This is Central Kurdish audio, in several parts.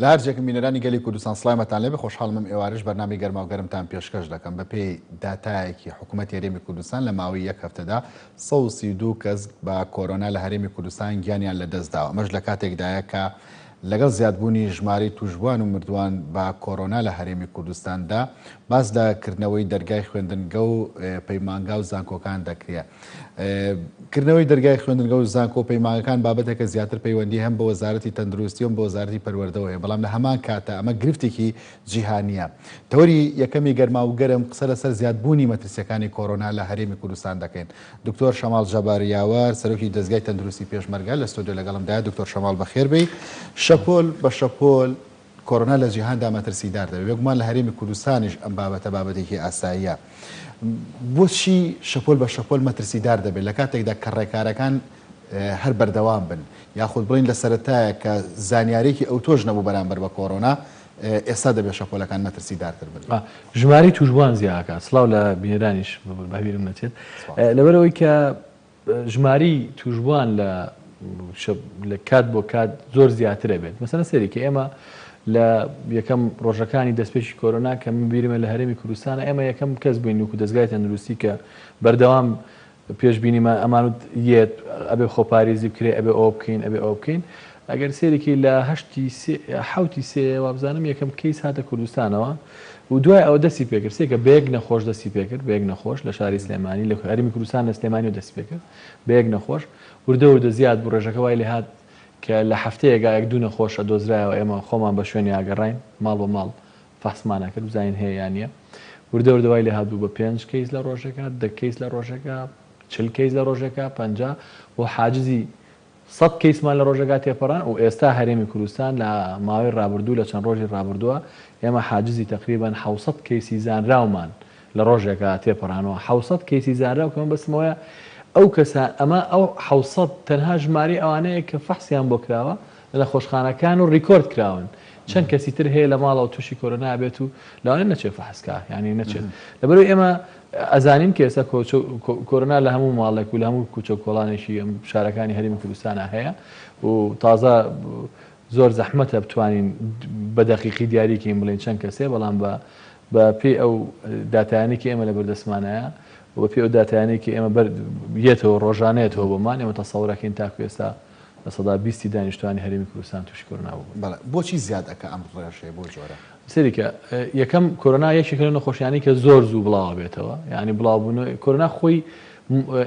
لە هەر جێکم بینەرانی گەلی کوردستان سڵامەتان لێبێ، خۆشحاڵم ئەم ئێوارەش بەرنامەی گەرماو گەرمتان پێشکەش دەکەم. بەپێی داتایەکی حکوومەتی هەرێمی کوردستان لە ماوەی یەک هەفتەدا 132 کەس بە کۆرۆنا لە هەرێمی کوردستان گیانیان لەدەستداوە، ئەمەش لە کاتێکدایە کە لەگەڵ زیادبوونی ژمارەی تووشبووان و مردووان بە کۆرۆنا لە هەرێمی کوردستاندا باس لە کردنەوەی دەرگای خوێندنگە و پەیمانگا و زانکۆکان دەکرێت. کردنەوەی دەرگای خوێندنگە و زانکۆ و پەیمانگەکان بابەتێکە زیاتر پەیوەندی هەم بە وەزارەتی تەندروستی و هەم بە وەزارەتی پەروەردەوە هەیە، بەڵام لە هەمان کاتدا ئەمە گرفتێکی جیهانییە. تەوەری یەکەمی گەرما و گەرم قسە لەسەر زیادبوونی مەترسییەکانی کۆرۆنا لە هەرێمی کوردستان دەکەین. دکتۆر شەماڵ جەبار یاوەر، سەرۆکی دەزگای تەندروستی پێشمەرگە لە ستۆدیۆ لەگەڵمدایە. دکتۆر شەماڵ بەخێربێی. شەپۆل بە شەپۆل کۆرۆنا لە جیهاندا مەترسیدار دەبێت، بێگومان لە هەرێمی کوردستانیش ئەم بابەتە بابەتێکی ئاساییە. بۆچی شەپۆل بە شەپۆل مەترسیدار دەبێت لە کاتێکدا کە ڕێکارەکان هەر بەردەوام بن، یاخود بڵێین لە سەرەتایە کە زانیارییەکی ئەوتۆش نەبوو بەرامبەر بە کۆرۆنا، ئێستا دەبێت شەپۆلەکان مەترسیدارتر بن؟ ژمارەی تووشبووان زیاکات. سڵاو لە بینەرانیش بەبیرم نەچێت. لەبەرئەوەی کە ژمارەی توشبوان لە لە کات بۆ کات زۆر زیاتر ئەبێت مەسەلەن سەیری کە ئێمە لە یەکەم ڕۆژەکانی دەستپێکی کۆرۆنا کە من بیرمە لە هەرێمی کوردستانە ئێمە یەکەم کەس بووین وەکو دەزگای تەندروستی کە بەردەوام پێشبینیمان ئەمانوت یەت ئەبێ خۆپارێزی بکرێ ئەبێ ئەوە بکەین ئەبێ ئەوە بکەین ئەگەر سێرێکی لە هەشتی حوتی سێ وابزانم یەکەم کەیس هاتە کوردستانەوە و دوای ئەوە دەستی پێکرد سێکە بە یەک نەخۆش دەستی پێکرد بە یەک نەخۆش لە شاری سلێمانی لە هەرێمی کوردستان لە سلێمانی و دەستی پێکرد بە یەک نەخۆش وردە وردە زیاد بوو ڕێژەکە وای لێهات کە لە هەفتەیەکا یەک دوو نەخۆش ئەدۆزرایەوە ئێمە خۆمان بە شوێنیا گەڕاین ماڵ بە ماڵ فەحسمان ئەکرد بزانین هەیە یان نییە وردە وردە وای لێهات بوو بە پێنج کەیس لە ڕۆژێکا 10 کەیس لە ڕۆژێکا 40 کەیس لە ڕۆژێکا 50 و حاجزی سەد کەیسمان لە ڕۆژێکا تێپەڕان و ئێستا هەرێمی کوردستان لە ماوەی ڕابردوو لە چەند ڕۆژی ڕابردووە ئێمە حاجزی تەقریبەن 700 کەیسی زانراومان لە ڕۆژێکا تێپەڕانوە 700 کەیسی زانراو کە مەبەستم ئەوەیە ئەو کەسە ئەمە ئەو 700 تەنها ژمارەی ئەوانەیە کە فەحسیان بۆ کراوە لە نەخۆشخانەکان و ڕیکۆرد کراون چەند کەسی تر هەیە لە ماڵەوە تووشی کۆرۆنا بێت و لەوانەیە نەچێت فەحس کا یانی نەچێت لەبەرئەوەی ئێمە ئەزانین کە ئێستا کۆرۆنا لە هەموو ماڵێک و لە هەموو کوچە و کۆڵانێکی ئەم شارەکانی هەرێمی کوردستانا هەیە و تازە زۆر زەحمەتە بتوانین بە دەقیقی دیاری کەین بڵێین چەند کەسێ بەڵام بە بە پێی ئەو داتایانەی کە ئێمە لە بەردەستمانایە و بە پێی ئەو داتایانەی کە ئێمە بەر یەتەوە ڕۆژانەیەتەوە بۆمان ئێمە تەسەورەکەین تاکو ئێستا 20% ی دانیشتوانی هەرێمی کوردستان تووشی کۆرۆنا بووبن. بەڵێ بۆچی زیاد ئەکا ئەم ڕێژەیە بەو جۆرە؟ سەیری کە یەکەم کۆرۆنا یەکێکە لەو نەخۆشیانەی کە زۆر زوو بڵاو ئەبێتەوە یانی بڵاوبوونەوەی کۆرۆنا خۆی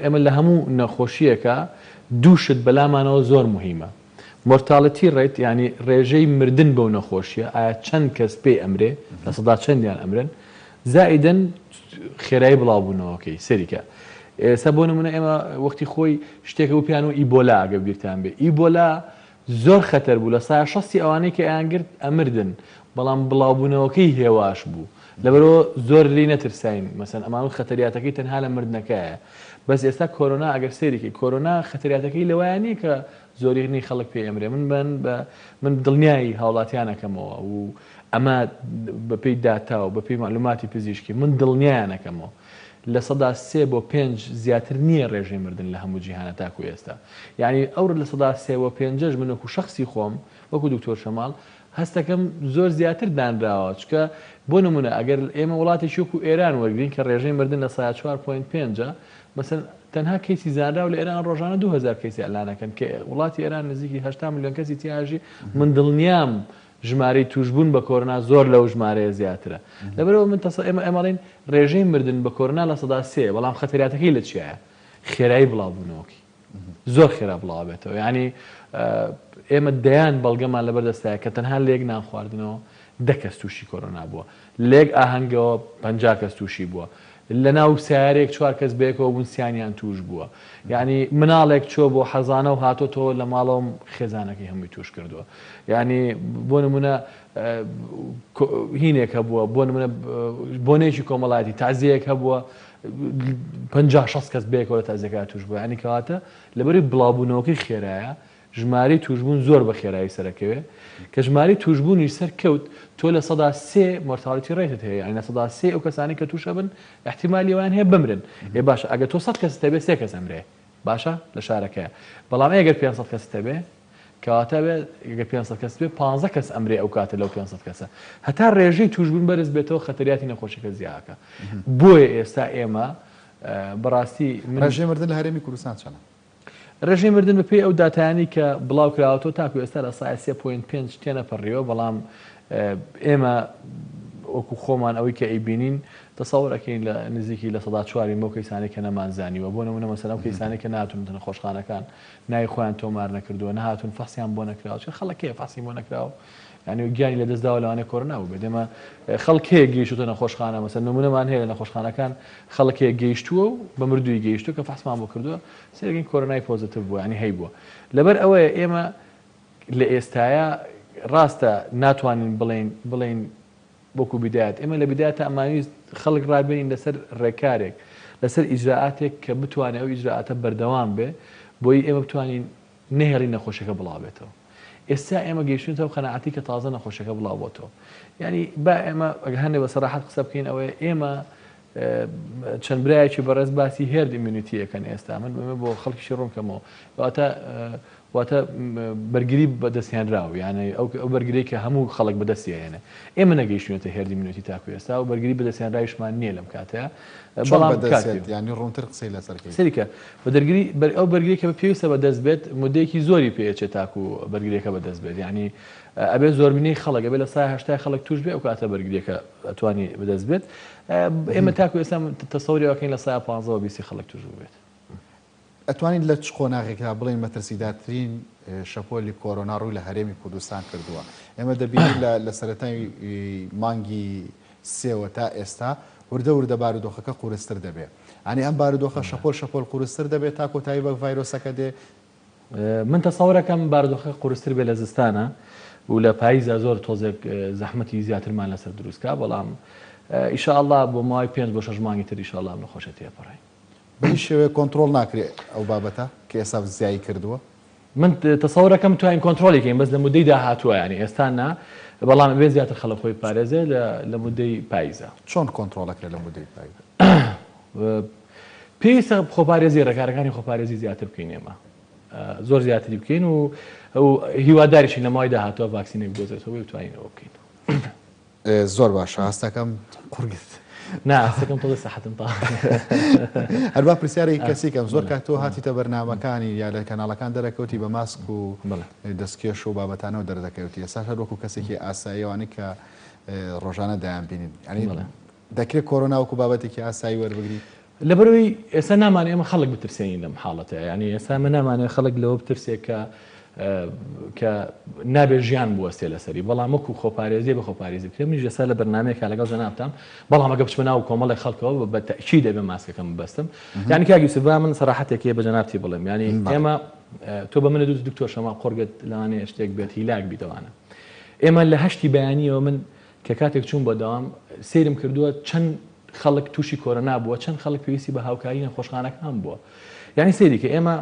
ئێمە لە هەموو نەخۆشییەکە دوو شت بەلامانەوە زۆر موهیمە mortality rate یانی ڕێژەی مردن بەو نەخۆشیە ئایا چەند کەس پێی ئەمرێ لە سەدا چەندیان ئەمرن زائیدەن خێرایی بڵاوبوونەوەکەی سەیری کە ئێستا بۆ نمونە ئێمە وەختی خۆی شتێکە بوو پێیان و ئیبۆلا ئەگەر بیرتان بێ ئیبۆلا زۆر خەتەر بوو لە سایە شەستی ئەوانەی کە ئەیانگرت ئەمردن بەڵام بڵاوبوونەوەکەی هێواش بوو لەبەرئەوە زۆر لێی نەترساین مەسەن ئەمانوت خەتەریاتەکەی تەنها لە مردنەکەیە بەس ئێستا کۆرۆنا ئەگەر سەیری کەی کۆرۆنا خەتەریاتەکەی لەوەیا نیە کە زۆرینەی خەڵک پێی ئەمرێ من بەن بە من دڵنیای هاوڵاتیان ئەکەمەوە و ئەمە بەپێی داتا و بەپێی مەعلوماتی پزیشکی من دڵنیایان ئەکەمەوە 3% بۆ 5 زیاتر نییە ڕێژەی مردن لە هەموو جیهانە تاکو ئێستا یعنی ئەو 3% بۆ پێنجەش من وەکو شەخسی خۆم وەکو دکتۆر شەماڵ هەستەکەم زۆر زیاتر دانراوە چونکە بۆ نمونە ئەگەر ئێمە وڵاتێکی وەکو ئێران وەرگرین کە ڕێژەی مردن 4.5% مەسەن تەنها کەیسی زانراو لە ئێران ڕۆژانە 2000 کەیسی ئەلان ئەکەن کە وڵاتی ئێران نزیکی 80 ملیۆن کەسی تیا ئەژی من دڵنیام ژمارەی توشبوون بە کۆرۆنا زۆر لەو ژمارەیە زیاترە لەبەرئەوە من تەسە ئێمە ئێمەڵین ڕێژەی مردن بە کۆرۆنا 3% بەڵام خەتەریاتەکەی لە چیایە خێرایی بڵاوبوونەوەکەی زۆر خێرا بڵاوبێتەوە یعنی ئێمە دەیان بەڵگەمان لەبەر دەستایە کە تەنها لە یەک نان خواردنەوە 10 کەس تووشی کۆرۆنا بووە لە یەک ئاهەنگەوە 50 کەس تووشی بووە لە ناو سیارێک چوار کەس بەیەکەوە بوون سیانیان توش بووە یعنی مناڵێک چۆ بۆ حەزانە و هاتۆتەوە لە ماڵەوە خێزانەکەی هەمووی توش کردووە یعنی بۆ نمونە هینێک هەبووە بۆ نمونە بۆنێکی کۆمەڵایەتی تازیەیەک هەبووە 50 60 کەس بەیەکەوە لە تازیەکە توش بووە یعنی کەواتە لەبەری بڵاوبوونەوەکەی خێرایە ژمارەی توشبوون زۆر بە خێرایی سەرەکەوێ کە ژمارەی توشبوونیش سەرکەوت تۆ 3% mortality rate ت هەیە یانی 3% ئەو کەسانەی کە توش ئەبن ئیحتیمالی ئەوەیان هەیە بمرن ئێ باشە ئەگەر تۆ 100 کەست هەبێ سێ کەس ئەمرێ باشە لە شارەکەیا بەڵام ئەگەر 500 کەست هەبێ. کەواتە بێ گەر 500 کەس بێ 15 کەس ئەمرێ ئەو کاتە لەو 500 کەسە. هەتا ڕێژەی تووشبوون بەرز بێتەوە خەتەریاتی نەخۆشیەکە زیاکە. بۆیە ئێستا ئێمە بەڕاستی من ڕێژەی مردن لە هەرێمی کوردستان چەنە؟ ڕێژەی مردن بەپێی ئەو داتایانەی کە بڵاو کراوەتەوە تاکو ئێستا لە سایە سێ point پێنج تێنەپەڕیوە، بەڵام ئێمە وەکو خۆمان ئەوەی کە ئەیبینین تەسەور ئەکەین لە نزیکی 4% بەو کەیسانەی کە نەمانزانیوە. بۆ نمونە مەسەلەن ئەو کەیسانەی کە نەهاتوونەتە نەخۆشخانەکان، ناوی خۆیان تۆمار نەکردووە، نەهاتوون فەحسیان بۆ نەکراوە، چونکە خەڵک هەیە فەحسی بۆ نەکراوە یانی گیانی لەدەست داوە لەوانەیە کۆرۆنا بووبێت. ئێمە خەڵک هەیە گەیشتووتە نەخۆشخانە، مەسەلەن نمونەمان هەیە لە نەخۆشخانەکان خەڵک هەیە گەیشتووە و بە مردووی گەیشتووە کە فەحسمان بۆ کردووە سەیرەکەین کۆرۆنای positive بووە یانی هەیبووە. لەبەر ئەوەیە ئێمە لە ئێستایا ڕاستە ناتوانین بڵێین بڵێین وەکو بیدایەت ئێمە لە بیدایەتا ئەمانویست خەڵک ڕابێنین لەسەر ڕێکارێک لەسەر ئیجرائاتێک کە بتوانێ ئەو ئیجرائاتە بەردەوام بێ بۆی ئێمە بتوانین نەهێڵین نەخۆشیەکە بڵاو بێتەوە. ئێستا ئێمە گەیشتوینەتە ئەو قەناعەتەی کە تازە نەخۆشیەکە بڵاو بۆتەوە. یانی با ئێمە ئەگەر هەندێک بە سەراحەت قسە بکەین ئەوەیە ئێمە چەند برایەکی بەڕێز باسی herd immunity ئەکەن ئێستا من بەمە بۆ خەڵکیشی ڕوون کەمەوە واتە واتە بەرگری بەدەستهێنراو یانە ئەو بەرگری کە هەموو خەڵک بەدەستی هێنێ ئێمە نەگەیشتوینەتە herd immunity تاکو ئێستا و بەرگری بەدەستهێنراویشمان نییە لەم کاتەیە بەڵام ینی ڕوونتر قسەی لەسەر سەریکە بە دەرگری ئەو بەرگری کە پێویستە بەدەست بێت مدەیەکی زۆری پێچێت تاکو بەرگریەکە بەدەست بێت یعنی ئەبێ زۆربینەی خەڵک ئەبێ لە سای هەشتای خەڵک توش بێ ئەو کاتە بەرگریەکە ئەتوانی بەدەست بێت ئێمە تاکو ئێستا تەسەوری ئەوەکەین لە سای پانزەوە بیستی خەڵک توش بووبێت. ئەتوانین لە چ قۆناغێکدا بڵێین مەترسیدارترین شەپۆلی کۆرۆنا ڕووی لە هەرێمی کوردستان کردووە؟ ئێمە دەبینین لە سەرەتای مانگی سێوە تا ئێستا وردە وردە بارودۆخەکە قورستر دەبێ. یانی ئەم بارودۆخە شەپۆل شەپۆل قورستر دەبێت تا کۆتایی بە ڤایرۆسەکە دێ؟ من تەسەورەکەم بارودۆخەکە قورستر بێ لە زستانە و لە پاییزا زۆر تۆزێک زەحمەتی زیاترمان لەسەر دروست کا بەڵام ئیشاڵڵا بۆ ماوەی پێنج بۆ شەش مانگی تر ئیشاڵڵا ئەم نەخۆشیە تێپەڕێ. بە هیچ شێوەیەک کۆنتڕۆڵ ناکرێ ئەو بابەتە کە ئێستا زیایی کردووە؟ من تەسەورەکەم توانین کۆنتڕۆڵی کەین بەس لە مودەی داهاتووە یانی ئێستا نا بەڵام ئەبێ زیاتر خەڵک خۆی بپارێزێ لە مودەی پاییزا. چۆن کۆنتڕۆڵ ئەکرێ لە مودەی پاییزا؟ پێویستە خۆپارێزی ڕێکارەکانی خۆپارێزی زیاتر بکەین ئێمە زۆر زیاتری بکەین و هیواداریشین لە ماوەی داهاتووە ڤاکسینێک بدۆزرێتەوە بۆی بتوانین ئەوە بکەین. زۆر باشە هەستەکەم قوڕگت نا هەستەکەم تۆزێ سەحەتم تا هەروا پرسیارێکی کەسی کەم زۆر کات تۆ هاتیتە بەرنامەکانی یا لە کەناڵەکان دەرەکەوتی بە ماسک و دەستکێش و بابەتانەوە دەردەکەوتی ئێستا هەر وەکو کەسێکی ئاساییەوانی کە ڕۆژانە دەیانبینین یعنی دەکرێت کۆرۆنا وەکو بابەتێکی ئاسایی وەربگریت؟ لەبەرئەوەی ئێستا نامانەوێت ئێمە خەڵک بترسێنین لەم حاڵەتە یانی ئێستا ئێمە نامانەوێت خەڵک لەوە بترسێت کە کە نابێت ژیان بوەستێ لەسەری بەڵام وەکو خۆپارێزی بە خۆپارێزی بکرێت منیش ئێستا لە بەرنامەیەکا لەگەڵ جەنابتام بەڵام ئەگە بچمە ناو کۆمەڵێک خەڵکەوە بە تەئکید ئەبێ ماسکەکەم ببەستم یانی کاک یوسف با من سەراحەتێک هەیە بە جەنابتی بڵێم یانی ئێمە تۆ بە منت وت دکتۆر شەماڵ قۆرگت لەوانەیە شتێک بێت هیلاک بیتەوانە ئێمە لە هەشتی بەیانیەوە من کە کاتێک چووم بۆ دەوام سەیرم کردووە چەند خەڵک تووشی کۆرۆنا بووە چەند خەڵک پێویستی بە هاوکاری نەخۆشخانەکان بووە یعنی سەیری کە ئێمە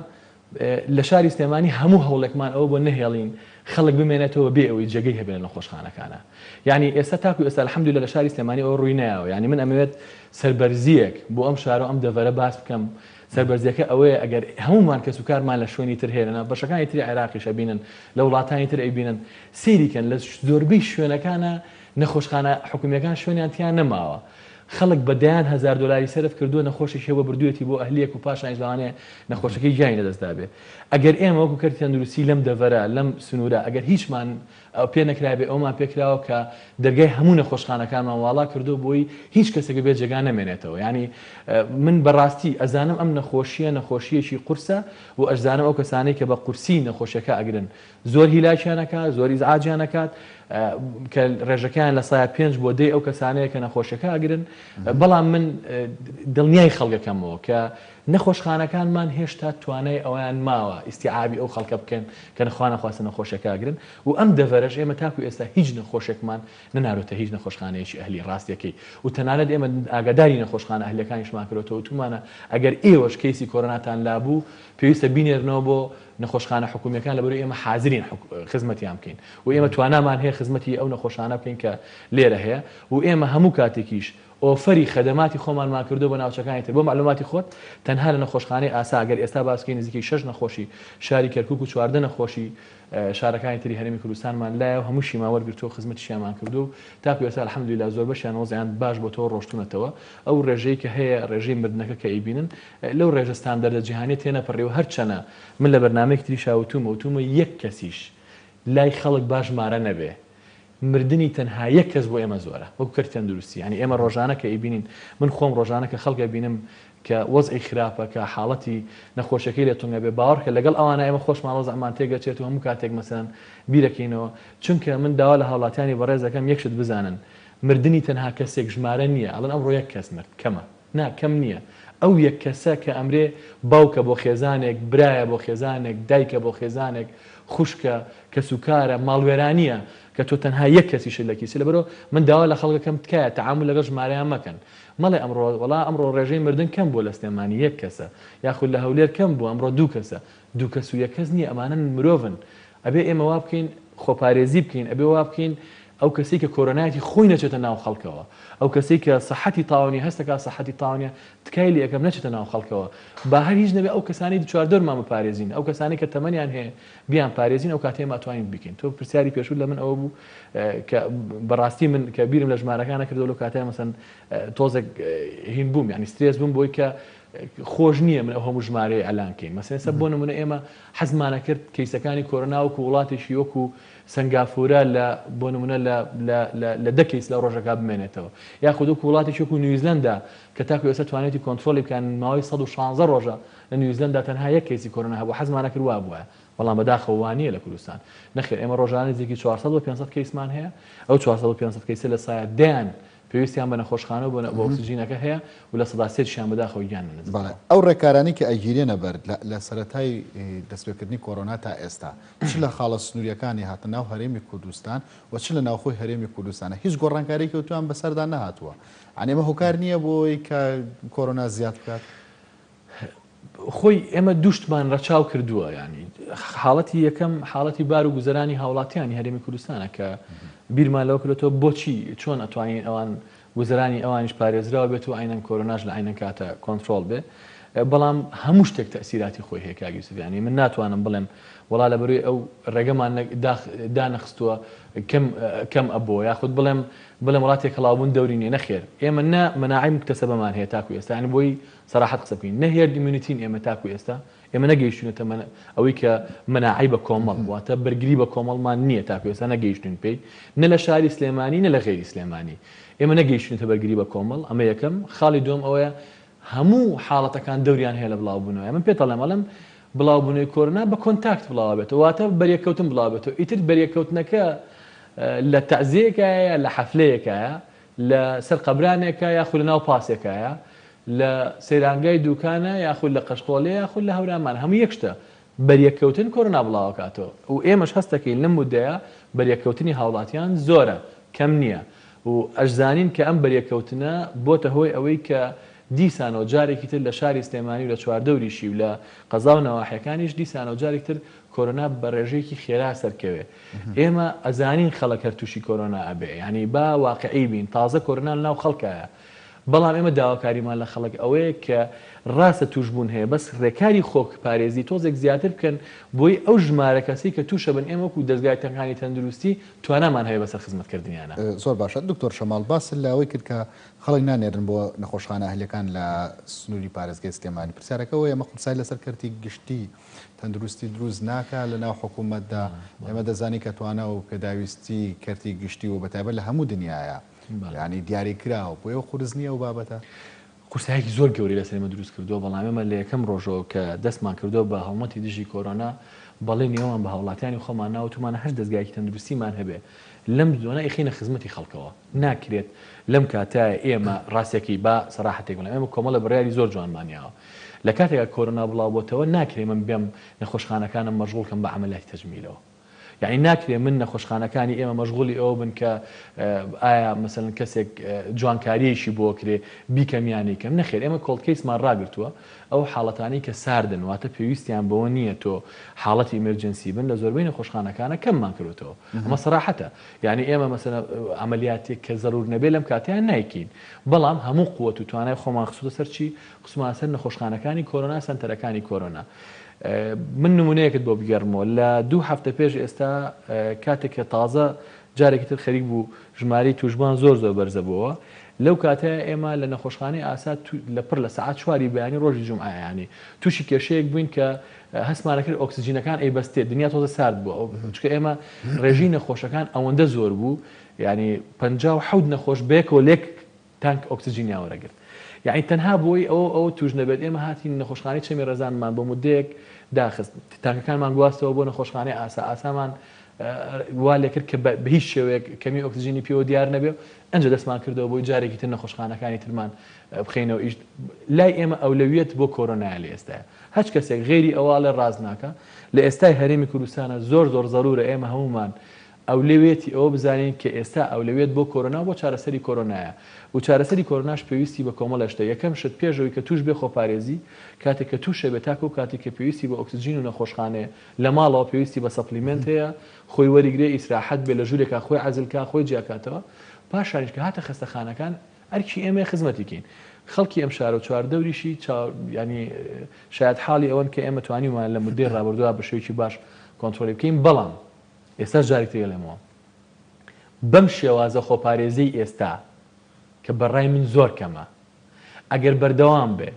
لە شاری سلێمانی هەموو هەوڵێکمان ئەوە بۆ نەهێڵین خەڵک بمێنێتەوە بێ ئەوەی جێگەی هەبێت لە نەخۆشخانەکانە یعنی ئێستا تاکو ئێستا الحمدلله لە شاری سلێمانی ئەوە ڕووی نایەوە یعنی من ئەمەوێت سەربەرزیەک بۆ ئەم شار و ئەم دەڤەرە باس بکەم سەربەرزیەکە ئەوەیە ئەگەر هەموومان کەسوکارمان لە شوێنی تر هەیە لە بەشەکانی تری عێراقیش ئەبینن لە وڵاتانی تر ئەیبینن سەیری کەن لە زۆربەی شوێنەکانا نەخۆشخانە حکومیەکان شوێنیان تیا نەماوە خەڵک بە دەیان هەزار دۆلاری سەرف کردووە نەخۆشێکی هەبووە بردوویەتی بۆ ئەهلیەک و پاشانیش لەوانەیە نەخۆشەکەی گیانی لەدەست دابێ ئەگەر ئێمە وەکو کەرتی تەندروستی لەم دەڤەرە لەم سنوورە ئەگەر هیچمان پێ نەکرابێ ئەومان پێ کراوە کە دەرگای هەموو نەخۆشخانەکانمان واڵا کردووە بۆی هیچ کەسێک بەبێ جێگا نەمێنێتەوە یانی من بەڕاستی ئەزانم ئەم نەخۆشیە نەخۆشیەکی قورسە و ئەشزانم ئەو کەسانەی کە بە قورسی نەخۆشیەکە ئەگرن زۆر هیلاکیان ئەکات، زۆر ئیزعاجیان ئەکات، کە ڕێژەکەیان لە سایە پێنج بۆ دەی ئەو کەسانەیە کە نەخۆشیەکە ئەگرن، بەڵام من دڵنیای خەڵکەکەمەوە کە نەخۆشخانەکانمان هێشتا توانای ئەوەیان ماوە ئیستیعابی ئەو خەڵکە بکەن کە خوانەخواستە نەخۆشیەکە ئەگرن و ئەم دەڤەرەش ئێمە تاکو ئێستا هیچ نەخۆشێکمان نەنارۆتە هیچ نەخۆشخانەیەکی ئەهلی ڕاستیەکەی و تەنانەت ئێمە ئاگاداری نەخۆشخانە ئەهلیەکانیشمان کردۆتەوە وتومانە ئەگەر ئێوەش کەیسی کۆرۆناتان لابوو پێویستە بینێرنەوە بۆ نەخۆشخانە حکومیەکان لەبەرئەوەی ئێمە حازرین خزمەتیان بکەین و ئێمە توانامان هەیە خزمەتی ئەو نەخۆشانە بکەین کە لێرە هەیە و ئێمە هەموو کاتێکیش ئۆفەری خەدەماتی خۆمانمان کردووە بە ناوچەکانی تر بۆ مەعلوماتی خۆت تەنها. تەنها لە نەخۆشخانەی ئاسا گەر ئێستا باس بکەین نزیکەی شەش نەخۆشی شاری کەرکوک و 14 نەخۆشی شارەکانی تری هەرێمی کوردستانمان لایە و هەمووشیمان وەرگرتووە و خزمەتیشیانمان کردووە و تاکو ئێستا الحمدللە زۆربەشیان وەزعیان باش بۆتەوە ڕۆشتوونەتەوە. ئەو ڕێژەی کە هەیە ڕێژەی مردنەکە کە ئەیبینن لەو ڕێژە ستاندەردە جیهانیە تێنەپەڕیوە هەرچەنە من لە بەرنامەیەکی تریشا وتوومە وتوومە یەک کەسیش لای خەڵک با ژمارە نەبێ مردنی تەنها یەک کەس بۆ ئێمە زۆرە وەکو کەرتی تەندروستی یانی ئێمە ڕۆژانە کە ئەیبینین من خۆم ڕۆژانە کە خەڵک ئەبینم کە وەزعی خراپە کە حاڵەتی نەخۆشیەکەی لێ تونگ ئەبێ باوەڕکە لەگەڵ ئەوانە ئێمە خۆشمان وەزعمان تێک ئەچێت و هەموو کاتێک مەسەلەن بیرەکەینەوە چونکە من داوا لە هاوڵاتیانی بەڕێز ئەکەم یەک شت بزانن مردنی تەنها کەسێک ژمارە نییە ئەڵێن ئەمڕۆ یەک کەس مرد کەمە نا کەم نییە ئەو یەک کەسە کە ئەمرێ باوکە بۆ خێزانێک برایە بۆ خێزانێک دایکە بۆ خێزانێک خوشکە کەسوکارە ماڵوێرانییە کە تۆ تەنها یەک کەسیشت لە کیسە لەبەرئەوە من داوا لە خەڵک ئەکەم تکایە تەعامول لەگەڵ ژمارەیان مەکەن مەڵێ ئەمڕۆ وەڵا ئەمڕۆ ڕێژەی مردن کەم بووە لە سلێمانی یەک کەسە یاخود لە هەولێر کەم بووە ئەمڕۆ دوو کەسە دوو کەس و یەک کەس نییە ئەمانە مرۆڤن ئەبێ ئێمە وا بکەین خۆپارێزی بکەین ئەبێ وا بکەین ئەو کەسەی کە کۆرۆنایەتی خۆی نەچێتە ناو خەڵکەوە ئەو کەسەی کە سەحەتی تاو نیە هەست دەکات سەحەتی تاو نیە تکای لێ ئەکەم نەچێتە ناو خەڵکەوە با هەر هیچ نەبێ ئەو کەسانەی چواردەورمان بپارێزین ئەو کەسانەی کە تەمەنیان هەیە بیان پارێزین ئەو کاتەی ئێمە ئەتوانین بیکەین تۆ پرسیاری پێشوو لە من ئەوە بوو کە بەڕاستی من کە بیرم لە ژمارەکانە کردەوە لەو کاتەیە مەسەن تۆزێک هین بووم یعنی سترێس بووم بۆی کە خۆش نییە من ئەو هەموو ژمارەیە ئەلان کەین مەسەن ئێستا بۆ نمونە ئێمە حەزمانە کرد کەیسەکانی کۆرۆنا وەکو وڵاتێکی وەکو سنگافورە لە بۆ نمونە لە لە لە لە دە کەیس لە ڕۆژەکە بمێنێتەوە یاخود وەکو وڵاتێکی وەکو نیوزلەندا کە تاکو ئێستا توانێتی کۆنترۆلی بکەن ماوەی 116 ڕۆژە لە نیوزلەندا تەنها یەک کەیسی کۆرۆنا هەبوو حەزمان ئەکرد وا بوایە بەڵام بەداخەوە وا نییە لە کوردستان نەخێر ئێمە ڕۆژانە نزیکی 400 بۆ 500 کەیسمان هەیە ئەو 400 بۆ 500 کەیسە لە سایە دەیان پێویستیان بە نەخۆشخانە و بۆ ئۆکسجینەکە هەیە و 3% شیان بەداخەوە گیان لە دەست بەڵێ ئەو ڕێکارانەی کە ئەگیرێنە بەر لە سەرەتای دەستپێکردنی کۆرۆنا تا ئێستا چ لە خاڵە سنوورییەکانی هاتنە ناو هەرێمی کوردستان و چ لە ناوخۆی هەرێمی کوردستانە هیچ گۆڕانکارییەکی ئەوتۆیان بەسەردا نەهاتووە یانی ئەمە هۆکار نییە بۆ ئەوەی کە کۆرۆنا زیاد بکات؟ خۆی ئێمە دوو شتمان ڕەچاو کردووە یانی حاڵەتی یەکەم حاڵەتی بار و گوزەرانی هاوڵاتیانی هەرێمی کوردستانە کە بیرمان لەوە کردێتەوە بۆچی چۆن ئەتوانین ئەوان گوزەرانی ئەوانیش پارێزراو بێت و عەینەن کۆرۆناش لە عەینەن کاتە کۆنترۆڵ بێ بەڵام هەموو شتێک تەئسیراتی خۆی هەیە کاک یوسف یانی من ناتوانم بڵێم وەڵا لە بەروی ئەو ڕێگەمان دانەخستووە کەم کەم ئەبۆ یاخود بڵێم بڵێم وڵا تێکەڵاوبوون دەوری نییە نەخێر ئێمە نە مەناعەی موکتەسەبەمان هەیە تاکو ئێستا یانی بۆی سەراحەت قسە بکەین نە herd immunity ین ئێمە تاکو ئێستا ئێمە نەگەیشتوینەتە ئەوەی کە مەناعەی بە کۆمەڵ واتە بەرگری بە کۆمەڵمان نییە تاکو ئێستا نەگەیشتوین پێی نە لە شاری سلێمانی نە لە غەیری سلێمانی ئێمە نەگەیشتوینەتە بەرگری بە کۆمەڵ ئەمە یەکەم خاڵی دووەم ئەوەیە هەموو حاڵەتەکان دەوریان هەیە لە بڵاوبوونەوە من پێت ئەڵێم ئەڵێم بڵاوبوونەوەی کۆرۆنا بە contact بڵاوبێتەوە واتە بەریەککەوتن بڵاوبێتەوە ئیتر بەریەککەوتنەکە لە تەعزیەیەکایە لە حەفلەیەکایە لە سەر قەبرانێکە یاخود لە ناو پاسێکایە، لە سەیرانگای دوکانە یاخود لە قەشقۆڵێ یاخود لە هەورامان هەموو یەک شتە، بەریەککەوتن کۆرۆنا بڵاوەکاتەوە و ئێمەش هەست دەکەین لەم مودەیە بەریەککەوتنی هاوڵاتیان زۆرە کەم نییە و ئەشزانین کە ئەم بەریەککەوتنە بۆتە هۆی ئەوەی کە دیسانەوە جارێکی تر لە شاری سلێمانی و لە چواردەوریشی و لە قەزا و نەواحیەکانیش دیسانەوە جارێکی تر کۆرۆنا بە ڕێژەیەکی خێرا سەرکەوێ ئێمە ئەزانین خەڵک هەر توشی کۆرۆنا ئەبێ یانی با واقعی بین تازە کۆرۆنا لەناو خەڵکایە بەڵام ئێمە داواکاریمان لە خەڵک ئەوەیە کە ڕاستە توشبوون هەیە بەس ڕێکاری خۆک پارێزی تۆزێک زیاتر بکەن بۆی ئەو ژمارە کەسەی کە توشە بن ئێمە وەکو دەزگای تەنکانی تەندروستی توانامان هەیە بەسەر خزمەت کردنیانە. زۆر باشە دکتۆر شەماڵ باست لە ئەوەی کرد کە خەڵک نانێرن بۆ نەخۆشخانە ئەهلیەکان لە سنوری پارێزگای سلێمانی پرسیارەکە ئەوەیە ئەمە قورسای لەسەر کەرتی گشتی تەندروستی دروست ناکا لە ناو حکوومەتدا، ئێمە دەزانین کە توانا و پێداویستی کەرتی گشتی و بەتایبەت لە هەموو دنیایا یانی دیاری کراوە، بۆیە قورس نییە ئەو بابەتە؟ قورساییەکی زۆر گەورەی لەسەر ئێمە دروست کردووە، بەڵام ئێمە لە یەکەم ڕۆژەوە کە دەستمان کردووە بە هەڵمەتی دژی کۆرۆنا، بەڵێنی ئەوەمان بە هاوڵاتیانی خۆمان نا، وتوومانە هەر دەزگایەکی تەندروستیمان هەبێ لەم زۆنە ئەیخەینە خزمەتی خەڵکەوە، ناکرێت لەم کاتە ئێمە ڕاستیەکەی با سەراحەتێک بڵێم ئێمە کۆمەڵە بڕیاری زۆر جوانمان یاوە لە کاتێکا کۆرۆنا بڵاو بۆتەوە ناکرێ من بێم نەخۆشخانەکانم مەشغوڵ کەم بە عەمەلیاتی تەجمیلەوە. یەعنی ناکرێ من نەخۆشخانەکانی ئێمە مەشغوڵی ئەوە بن کە ئایا مەسەلەن کەسێک جوانکارییەکی بۆ کرێ بیکەم یا نەیکەم، نەخێر ئێمە cold case مان ڕاگرتووە، ئەو حاڵەتانەی کە ساردن واتە پێویستیان بەوە نییە تۆ حاڵەتی emergency بن لە زۆربەی نەخۆشخانەکانە کەممان کردووەتەوە ئەمە سەراحەتە یەعنی ئێمە مەسەلەن عەمەلیاتێک کە زەرور نەبێ لەم کاتەیان نایکەین بەڵام هەموو قوت و توانای خۆمان خستووتە سەر چی؟ خستوومانە سەر نەخۆشخانەکانی کۆرۆنا سەنتەرەکانی کۆرۆنا. من نمونەیەکت بۆ بگێڕمەوە لە دوو هەفتە پێش ئێستا کاتێک کە تازە جارێکی تر خەریک بوو ژمارەی توشبوان زۆر زۆر بەرزە بۆوە لەو کاتەیە ئێمە لە نەخۆشخانەی ئاسا لە پڕ لە سەعات چواری بەیانی ڕۆژی جومعە یانی توشی کێشەیەک بووین کە هەستمانە کرد ئۆکسجینەکان ئەیبەستێ دنیا تۆزە سارد بوو چونکە ئێمە ڕێژەی نەخۆشەکان ئەوەندە زۆر بوو یانی 57 نەخۆش بەیەکەوە لێک تانک ئۆکسجینیان وەرەگرت یەعنی تەنها بۆی ئەوە ئەوە توش نەبێت ئێمە هاتین نەخۆشخانەی چەمی ڕێزانمان بۆ مدەیەک داخست تانکەکانمان گواستەوە بۆ نەخۆشخانەی ئاسا ئاسامان وا لێکرد کە بە هیچ شێوەیەک کەمی ئۆکسجینی پێوە دیار نەبێ ئەنجا دەستمان کردەوە بۆی جارێکی تر نەخۆشخانەکانی ترمان بخەینەوە ئیش لای ئێمە ئەولەویەت بۆ کۆرۆنایە لە ئێستاە هەچ کەسێک غێری ئەواڵێ ڕاست ناکە لە ئێستای هەرێمی کوردستانە زۆر زۆر زەرورە ئێمە هەمومان ئەولەوێتی ئەوە بزانین کە ئێستا ئەولەویەت بۆ کۆرۆنا و بۆ چارەسەری کۆرۆنایە و چارەسەری کۆرۆناش پێویستی بە کۆمەڵێ شتە یەکەم شت پێش ئەوی کە توش بێ خۆپارێزی کاتێک کە توشە بێ تاکو کاتێک کە پێویستی بە ئۆکسجین و نەخۆشخانەیە لە ماڵەوە پێویستی بە supplement هەیە خۆی وەریگرێ ئیسراحەت بێ لە ژوورێکا خۆی عەزل کا خۆی جیا کاتەوە پاشانیش کە هاتە خەستەخانەکان ئەرکی ئێمەیە خزمەتی کەین خەڵکی ئەم شارە و چواردەوریشی چاو یانی شایەت حاڵی ئەوەن کە ئێمە توانیومانە لە موددەی ڕابردووە بە شێوەیەکی باش کۆنترۆلی بکەین بەڵام ئێستاش جارێکی تر ئەڵێمەوە بەم شێوازە خۆپارێزیەی ئێستا کە بە ڕای من زۆر کەمە ئەگەر بەردەوام بێ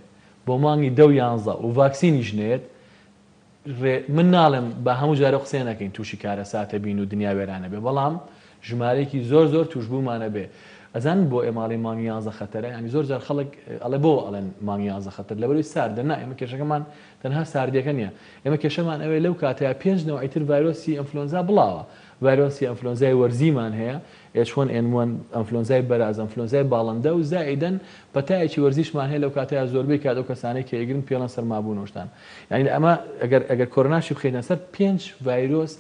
بۆ مانگی دە و یانزە و ڤاکسینیش نەیەت ڕێ من ناڵێم با هەموو جارێ قسەیە نەکەین تووشی کارەساتە بین و دنیا وێرانە بێ بەڵام ژمارەیەکی زۆر زۆر تووشبوومانە بێ ئەزانن بۆ ئێمە ئەڵێین مانگی یانزە خەتەرە یانی زۆر جار خەڵک ئەڵێ بۆ ئەڵێن مانگی یانزە خەتەر لەبەرەوەی ساردە نا ئێمە کێشەکەمان تەنها ساردیەکە نیە ئێمە کێشەمان ئەوەیە لەو کاتەیا پێنج نەوعی تر ڤایرۆسی ئەنفلۆنزا بڵاوە ڤایرۆسی ئەنفلۆنزای وەرزیمان هەیە H1N1 ئەنفلۆنزای بەراز ئەنفلۆنزای باڵندە و زائیدەن پەتایەکی وەرزیشمان هەیە لەو کاتەیا زۆربەی کات ئەو کەسانەی کە ئەیگرن پێڵێن سەرمابوون و شتان یانی ئەمە ئەگەر ئەگەر کۆرۆناشی بخەینە سەر پێنج ڤایرۆس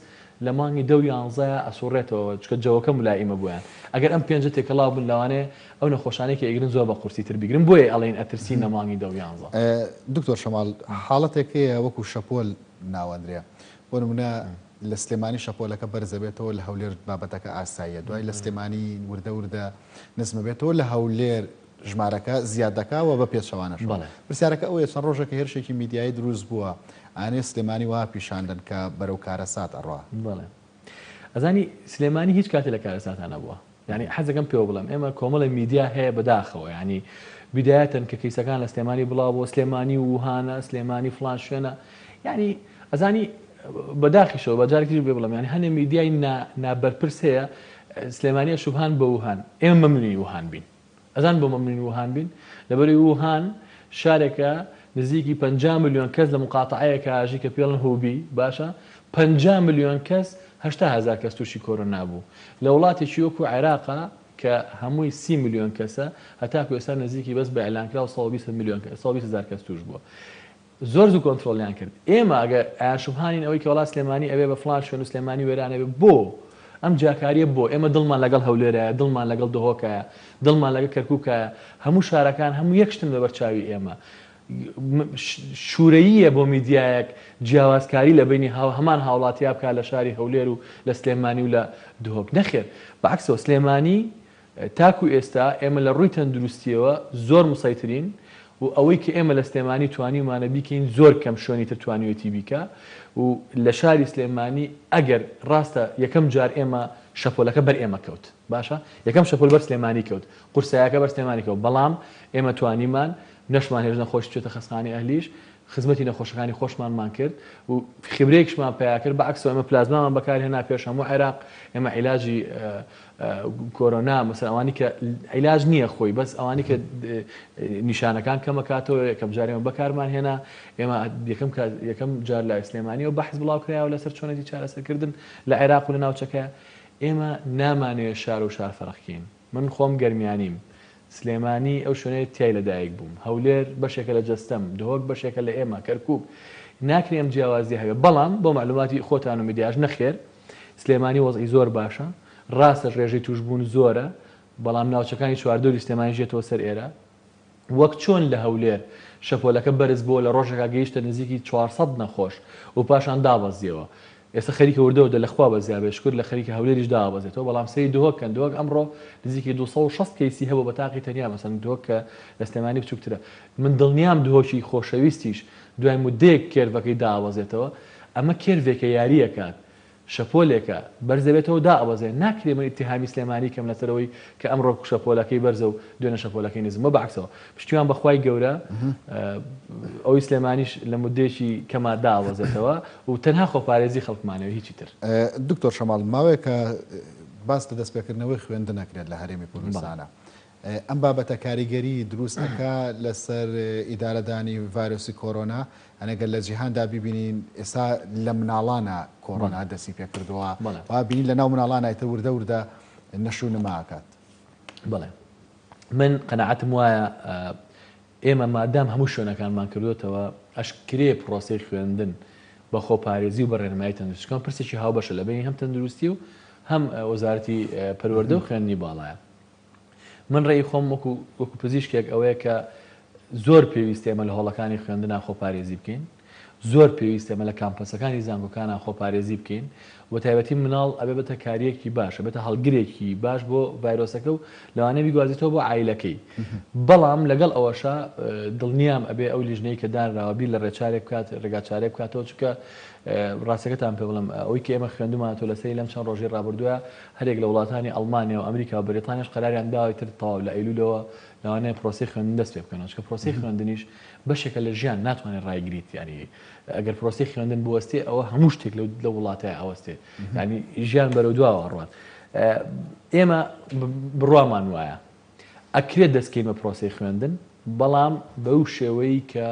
لە مانگی دە و یانزەیا ئەسوڕێتەوە چونکە جەوەکە مولائیمە بۆیان ئەگەر ئەم پێنجە تێکەڵاو بن لەوانەیە ئەو نەخۆشانەی کە ئەیگرن زۆر بە قورسی تر بیگرن بۆیە ئەڵێین ئەترسین لە مانگی دە و یانزە. دکتۆر شەماڵ حاڵەتێک هەیە وەکو شەپۆل ناوەنرێ بۆ نمونە لە سلێمانی شەپۆلەکە بەرزەبێتەوە لە هەولێر بابەتەکە ئاساییە دوای لە سلێمانی وردە وردە نزمەبێتەوە لە هەولێر ژمارەکە زیاد دەکا و بە پێچەوانەشەوە. بەڵێ. پرسیارەکە ئەوەیە چەند ڕۆژێکە هێرشێکی میدیایی دروست بووە ئانێ سلێمانی وەها پیشان دەن کە بەرەو کارەسات ئەڕوا. بەڵێ. ئەزانی سلێمانی هیچ کاتێ لە کارەساتا نەبووە. یانی حەزەکەم پێوە بڵێم ئێمە کۆمەڵێ میدیا هەیە بەداخەوە یانی بیدایەتەن کە کەیسەکان لە سلێمانی بڵاو بۆ سلێمانی و ووهانە سلێمانی فڵان شوێنە یانی ئەزانی بەداخیشەوە بە جارێکیش بێ بڵێم یانی هەنێ میدیای نا نابەرپرس هەیە سلێمانیە شوبهان بە ووهان ئێمە مەمنونی ووهان بین ئەزان بۆ مەمنونی ووهان بین لەبەری ووهان شارێکە نزیکی 50 ملیۆن کەس لە مقاتعەیەکە ئاژی کە پێڵن هوبی باشە 50 ملیۆن کەس 80 هەزار کەس تووشی کۆرۆنا بوو لە وڵاتێکی وەکو عێراقا کە هەمووی 30 ملیۆن کەسە هەتاکو ئێستا نزیکی بەس بە ئیعلانکراو 120 ملیۆن 120 هەزار کەس تووش بووە زۆر زوو کۆنترۆڵیان کرد ئێمە ئەگەر ئەیان شوبهانین ئەوەی کە وەڵا سلێمانی ئەبێ بە فڵان شوێن و سلێمانی وێران ئەبێ بۆ ئەم جیاکاریە بۆ ئێمە دڵمان لەگەڵ هەولێرایە دڵمان لەگەڵ دهۆکایە دڵمان لەگەڵ کەرکوکایە هەموو شارەکان هەموو یەک شتن لەبەر چاوی ئێمە شورەییە بۆ میدیایەک جیاوازکاری لە بینی هەمان هاوڵاتیا بکات لە شاری هەولێر و لە سلێمانی و لە دهۆک نەخێر بەعکسەوە سلێمانی تاکو ئێستا ئێمە لە ڕووی تەندروستییەوە زۆر مسەیترین و ئەوەی کە ئێمە لە سلێمانی توانیومانە بیکەین زۆر کەم شوێنی تر توانیوێتی بیکا و لە شاری سلێمانی ئەگەر ڕاستە یەکەم جار ئێمە شەپۆلەکە بەر ئێمە کەوت باشە یەکەم شەپۆل بەر سلێمانی کەوت قورسایەکە بەر سلێمانی کەوت بەڵام ئێمە توانیمان نەشمان هێشت نەخۆش بچێتە خەستخانەی ئەهلیش خزمەتی نەخۆشەکانی خۆشمانمان کرد و خبرەیەکیشمان پەیا کرد بەعەکسەوە ئێمە پلازمامان بەکارهێنا پێش هەموو عێراق ئێمە عیلاجی کۆرۆنا مەسەلەن ئەوانی کە عیلاج نییە خۆی بەس ئەوانی کە نیشانەکان کەمەکاتەوە یەکەم جار ئێمە بەکارمان هێنا ئێمە یەکەم یەکەم جار لە سلێمانیەوە بەحس بڵاو کرایەوە لەسەر چۆنێتی چارەسەرکردن لە عێراق و لە ناوچەکە ئێمە نامانەوێت شار و شار فەرقکەین من خۆم گەرمیانیم سلێمانی ئەو شوێنەیە تیای لەدایک بووم هەولێر بەشێکە لە جەستەم دهۆک بەشێکە لە ئێمە کەرکوک ناکرێ ئەم جیاوازیە هەبێ بەڵام بۆ مەعلوماتی خۆتان و میدیاش نەخێر. سلێمانی وەزعی زۆر باشە، ڕاستە ڕێژەی تووشبوون زۆرە، بەڵام ناوچەکانی چواردەوری سلێمانیش دێتەوە سەر ئێرە. وەک چۆن لە هەولێر شەپۆلەکە بەرز بۆوە لە ڕۆژێکا گەیشتە نزیکی 400 نەخۆش و پاشان دابەزیەوە. ئێستا خەریکە وردە وردە لە خوا بەزیا بێت شکور لە خەریکە هەولێریش دابەزێتەوە بەڵام سەیری دهۆک کەن دهۆک ئەمڕۆ نزیکی 260 کەیسی هەبوو بە تاقی تەنیا مەسەن دهۆک کە لە سلێمانی بچووکترە من دڵنیام دهۆکی خۆشەویستیش دوای مودەیەک curve ەکەی دابەزێتەوە ئەمە curve ێکە یاری ئەکات شەپۆلێکە بەرز دەبێتەوە و دائەبەزێ، ناکرێ من ئیتیهامی سلێمانی کەم لەسەر ئەوەی کە ئەمڕۆ شەپۆلەکەی بەرزە و دوێنێ شەپۆلەکەی نزم و بەعەکسەوە. پشتیوان بە خوای گەورە ئەوەی سلێمانیش لە مودەیەکی کەما دائەبەزێتەوە و تەنها خۆپارێزی خەڵکمانەوێ هیچی تر. دکتۆر شەماڵ، ماوەیەکە باس لە دەستپێکردنەوەی خوێندن ئەکرێت لە هەرێمی کوردستانا. ئەم بابەتە کاریگەری دروست ئەکا لەسەر ئیدارەدانی ڤایرۆسی کۆرۆنا؟ یانی گەر لە جیهاندا بیبینین ئێستا لە مناڵانا کۆرۆنا دەستی پێکردووە وا بینین لە ناو مناڵانا ئیتر وردە وردە نەش و نما ئەکات. بەڵێ من قەناعەتم وایە ئێمە مادام هەموو شوێنەکانمان کردوێتەوە ئەشکرێ پرۆسەی خوێندن بە خۆپارێزی و بە ڕێنمایی تەندروستی چونکە پرسێکی هاوبەشە لە بەینی هەم تەندروستی و هەم وەزارەتی پەروەردە و خوێندنی باڵایە. من ڕێی خۆم وەکو وەکو پزیشکێک ئەوەیە کە زۆر پێویستە ئێمە لە هۆڵەکانی خوێندنا خۆپارێزی بکەین زۆر پێویستە ئێمە لە کامپەسەکانی زانکۆکانا خۆپارێزی بکەین و تایبەتی مناڵ ئەبێ بێتە کاریەکی باش ئەبێتە هەڵگرێکی باش بۆ ڤایرۆسەکە و لەوانەیە بیگوازێتەوە بۆ عایلەکەی بەڵام لەگەڵ ئەوەشا دڵنیام ئەبێ ئەو لیژنەی کە دانراوە بیر لە ڕێچارێک بکات ڕێگاچارێک بکاتەوە چونکە ڕاستەکەتان پێ بڵێم ئەوەی کە ئێمە خوێندومانەتەوە لەسەری لەم چەند ڕۆژەی ڕابردووە هەریەک لە وڵاتانی ئەڵمانیا و ئەمریکا و بەریتانیاش قەراریان داوە ئیتر تەواو لە ئەیلولەوە لەوانەیە پرۆسەی خوێندن دەست پێ بکەنەوە چونکە پرۆسەی خوێندنیش بەشێکە لە ژیان ناتوانێت ڕایگریت یانی ئەگەر پرۆسەی خوێندن بوەستێ ئەوە هەموو شتێک لەو لەو وڵاتەیە ئەوەستێ یانی ژیان بەرەو دواوە ئەڕوات ئێمە بڕوامان وایە ئەکرێت دەست کەین بە پرۆسەی خوێندن بەڵام بەو شێوەی کە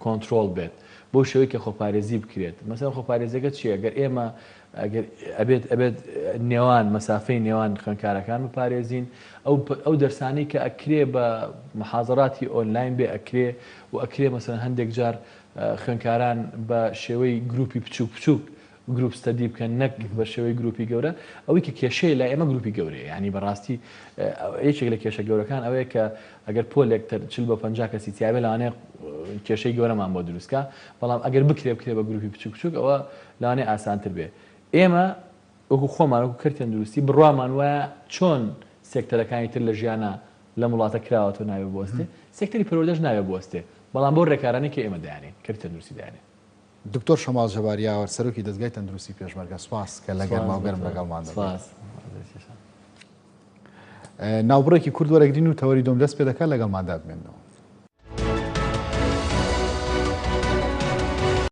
کۆنترۆڵ بێت بەو شێوەی کە خۆپارێزی بکرێت مەسەلەن خۆپارێزیەکە چییە گەر ئێمە ئەگەر ئەبێت ئەبێت نێوان مەسافەی نێوان خوێندکارەکان بپارێزین ئەو ئەو دەرسانەی کە ئەکرێ بە محازەراتی ئۆنلاین بێ ئەکرێ و ئەکرێ مەسەلەن هەندێک جار خوێندکاران بە شێوەی گروپی بچووک بچووک group study بکەن نەک بە شێوەی گروپی گەورە ئەوەی کە کێشەیە لای ئێمە گروپی گەورەیە یانی بەڕاستی یەکێک لە کێشە گەورەکان ئەوەیە کە ئەگەر پۆلێک تەر چل بۆ 50 کەسی تیاێ لەوانەیە کێشەی گەورەمان بۆ دروستکە بەڵام ئەگەر بکرێ بکرێ بە گروپی بچوک بچوک ئەوە لەوانەیە ئاسانتر بێ ئێمە وەکو خۆمان وەکو کەرتی تەندروستی بڕوامان وایە چۆن سێکتەرەکانی تر لە ژیانە لەم وڵاتە کراوەتەوە نابێ بوەستێ سێکتەری پەروەردەش نابێ بوەستێ بەڵام بەو ڕێکارانەی کە ئێمە دایانێین کەرتی تەندروستی دایانێ. دکتۆر شەماڵ جەبار یاوەر سەرۆکی دەزگای تەندروستی پێشمەرگە سوپاس کە لە گەرما و گەرم لەگەڵمان دەبیت. ناوبڕێکی کورت وەرەگرین و تەوەری دۆم دەست پێ دەکات لەگەڵماندا بمێننەوە.